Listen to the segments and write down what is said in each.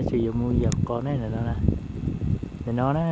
Ces yuav mus yawm qos ne, ntawm no na. Ntawm no na.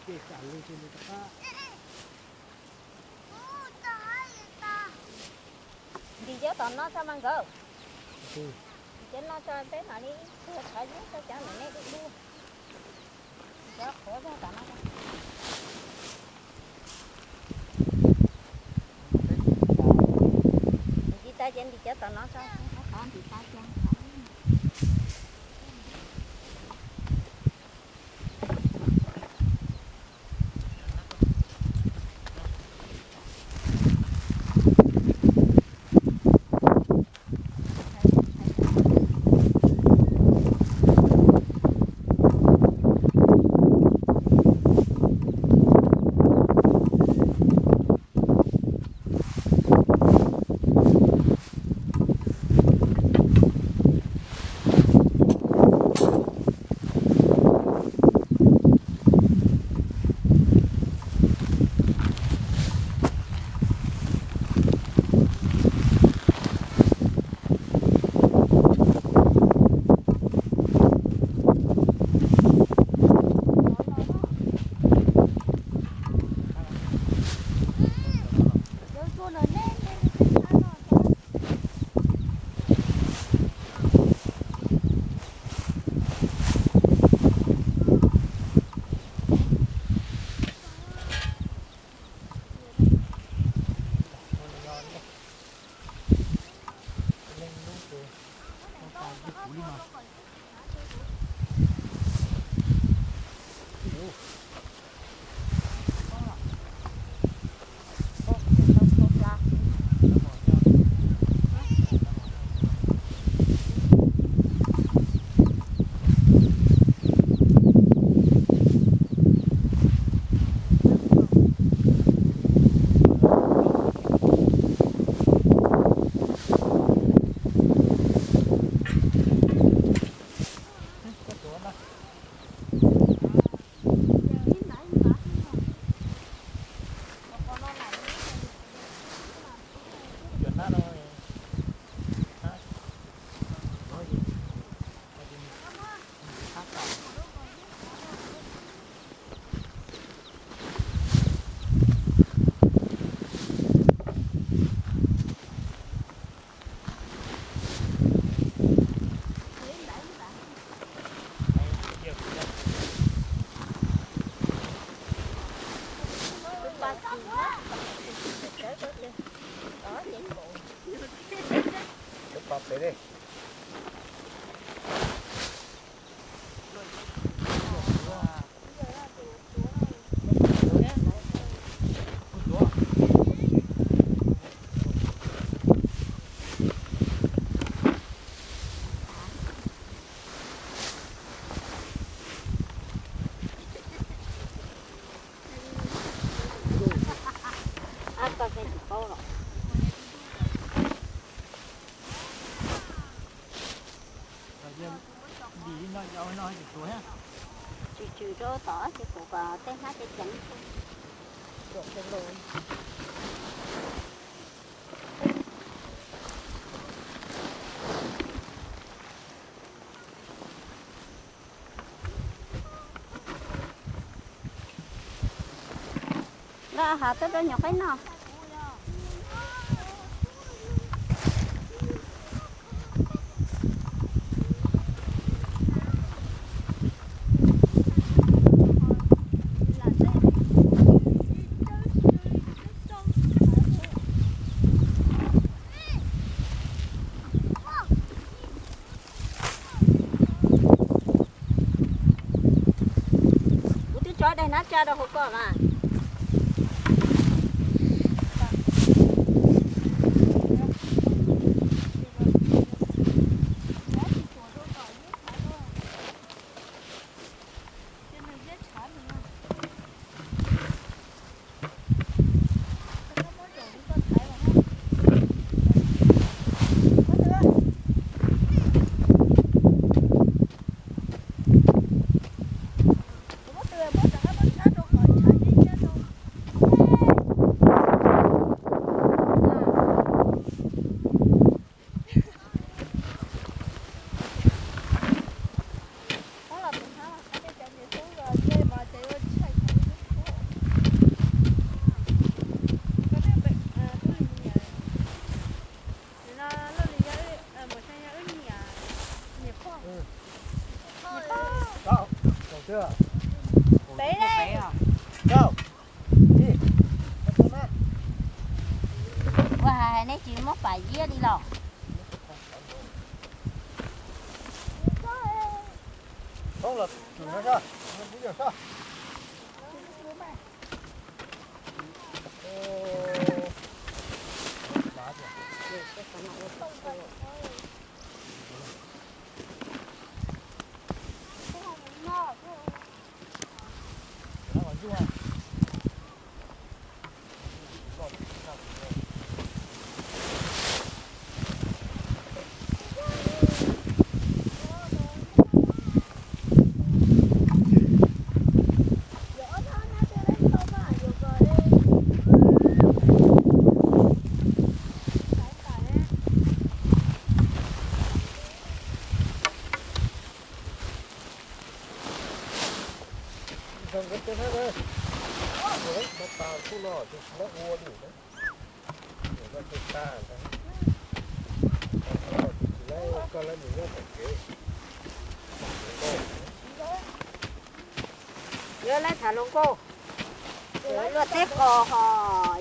Ntim cov tom no tso mas nkawd. Ntim cov no tso peb mam li tuag tshav zeb tso cov ntawm nej dub dub. Cov qhuav zog tom no. Ntim tas ces ntim cov tom no tso, qhov ntim tas ces. Tshwm tshwm rau tom ces kuv kom tej hnab ceev ceev. Nqa hav tuaj rau nyuam qhuav noj. Kuv twb tso daim hnab tsa rau hauv ko mas. Ua hais nej tsis muab pam ziab li los? Yuav laib tham hluas nkauj, luag teb qos ho,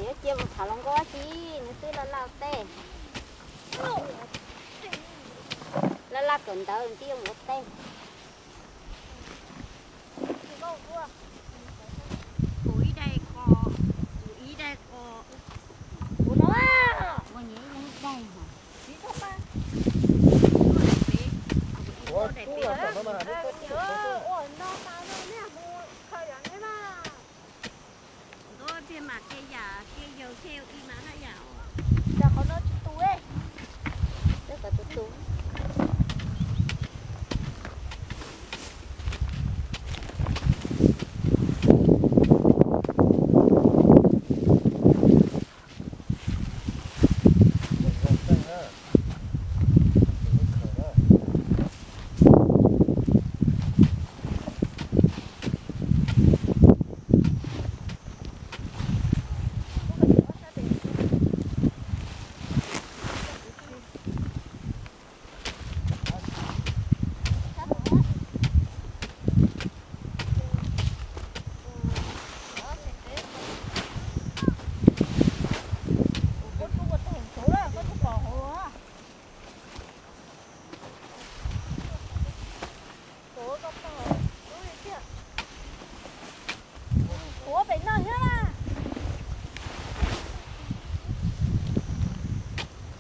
yuav cia mus tham hluas nkauj dab tsi, nws twb laj laj tej, laj laj kawm ntawv ntiaj ua tej. Kuv ib daig qos, kuv ib daig qos, kuv no, ua nyias ib lub daig hos. Ua no tas no nej mus khaws yam nej mas. Ntuj, tiag mas kiag yam kiag yawg kiag ib mas haj yam. Cas qhov no tsis tu, tsis tu. Ua pem no thiab na.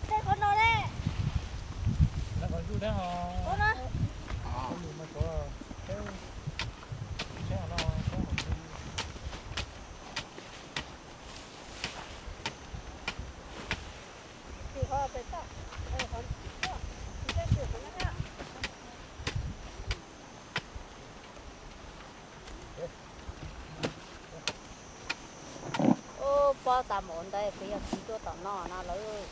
Tej qhov no ne. Qhov no. Ub, pob tas mus ntawd kuv yog txiv tuaj tom no no lawm.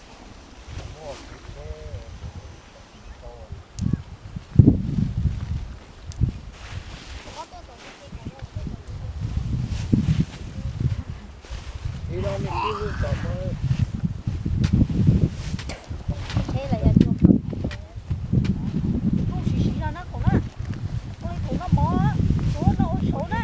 Ib los nws tib lub tom no. Ib los yog cua kom. Ub, siv siv los na khoom na. Ua li khoom noj mov, ua noj ua saud na.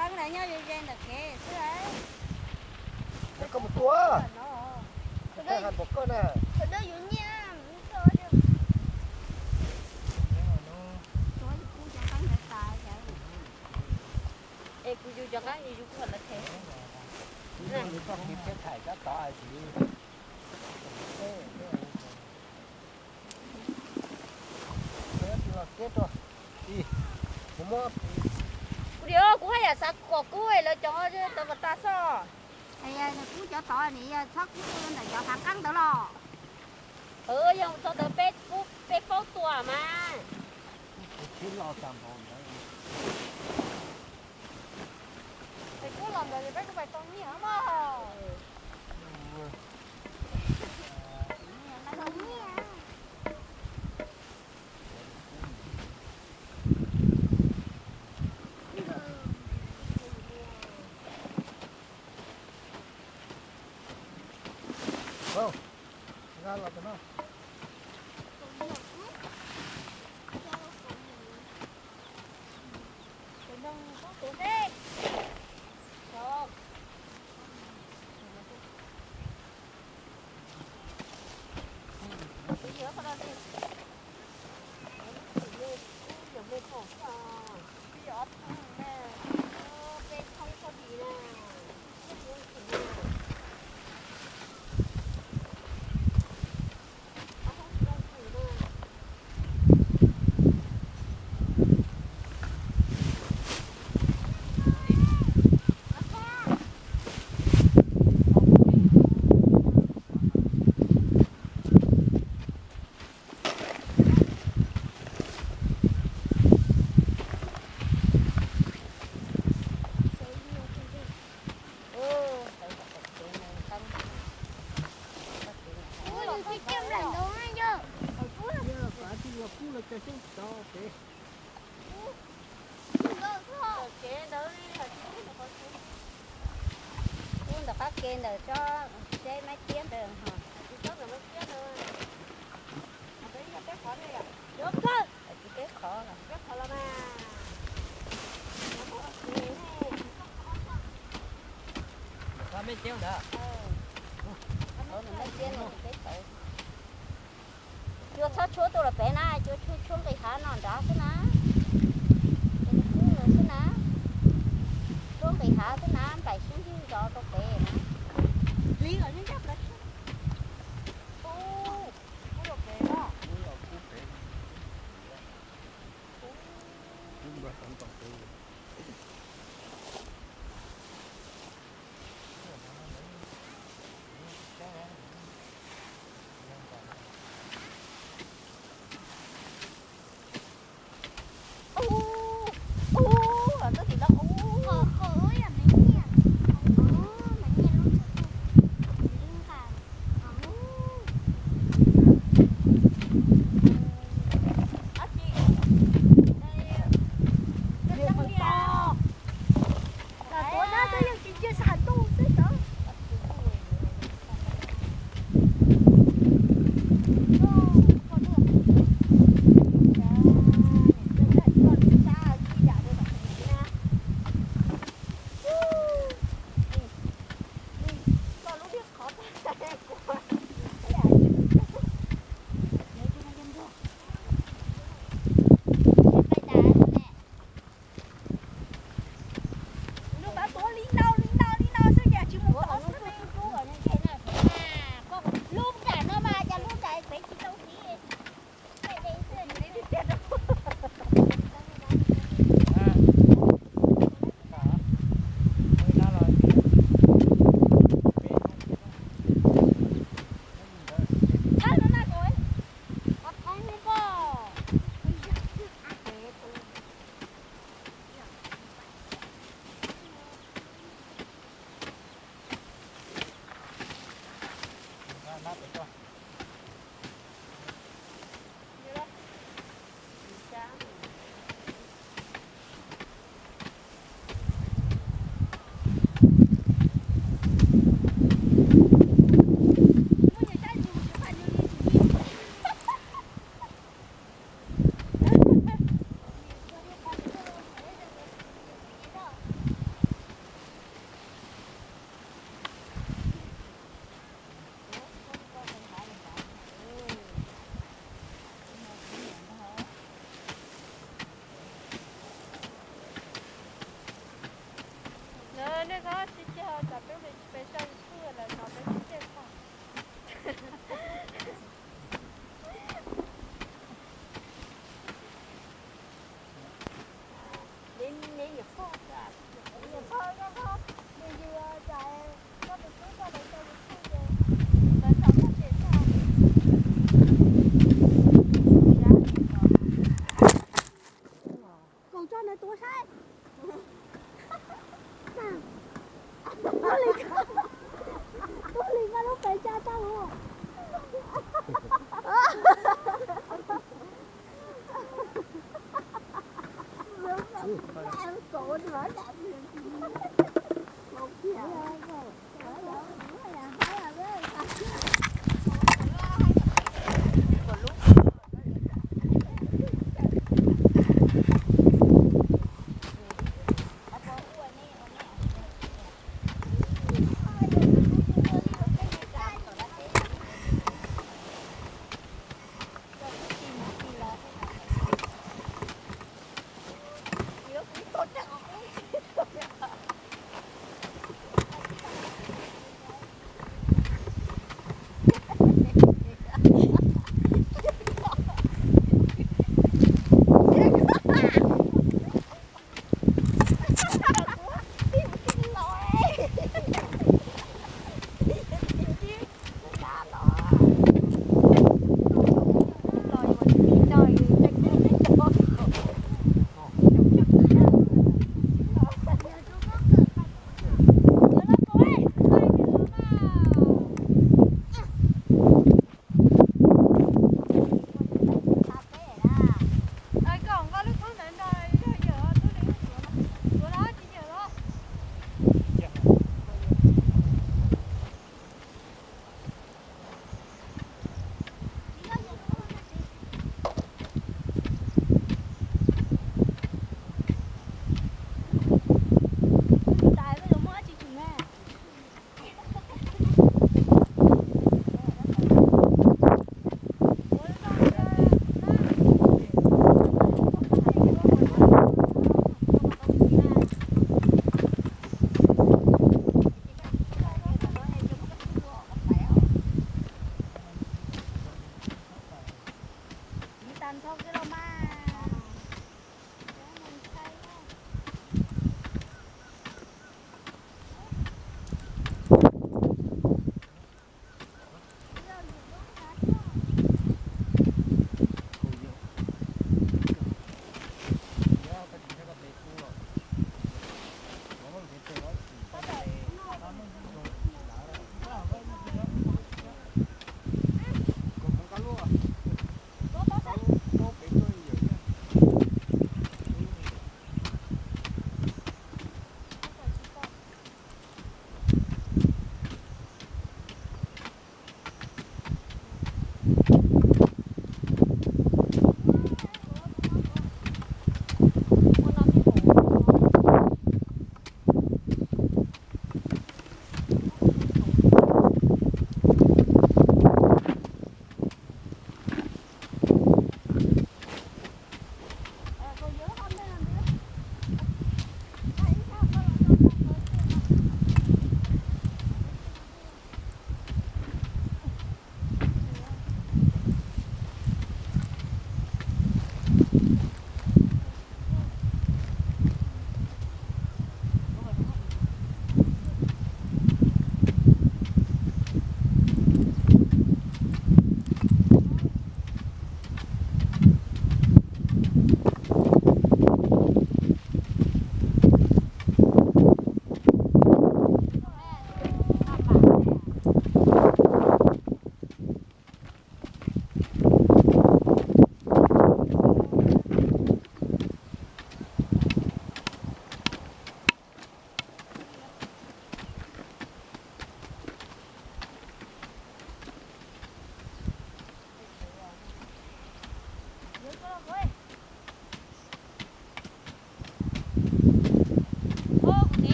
Qeeb na nyob ze ze ntawm kev xwb. Koj mus tua, koj hais npaum koj na. Es kuv yug cov qeeb es yug kuv lawv them. Koj tiv thiab thaim kab tod hais tias Kuv diam, kuv haj yam xav kom kub lawv cov tod kom tas xwb. Kub cov tod nim yog txhob kub ntawm cov hav qeeb ntawd los. Yog txog ntawd peb paub tua mas. Es kub los ntawd peb kuj pais tau nyiaj mog. Kub ntawm qab ke ntawm tsob seb maib tiab ntawd ho. Yuav plawg, tsis peb qhov los. Maib tiab ntawd, peb qhov. Cua txhob tshuab tuaj los pem na, cua tshuab tshuab nqis hav no nrad xwb.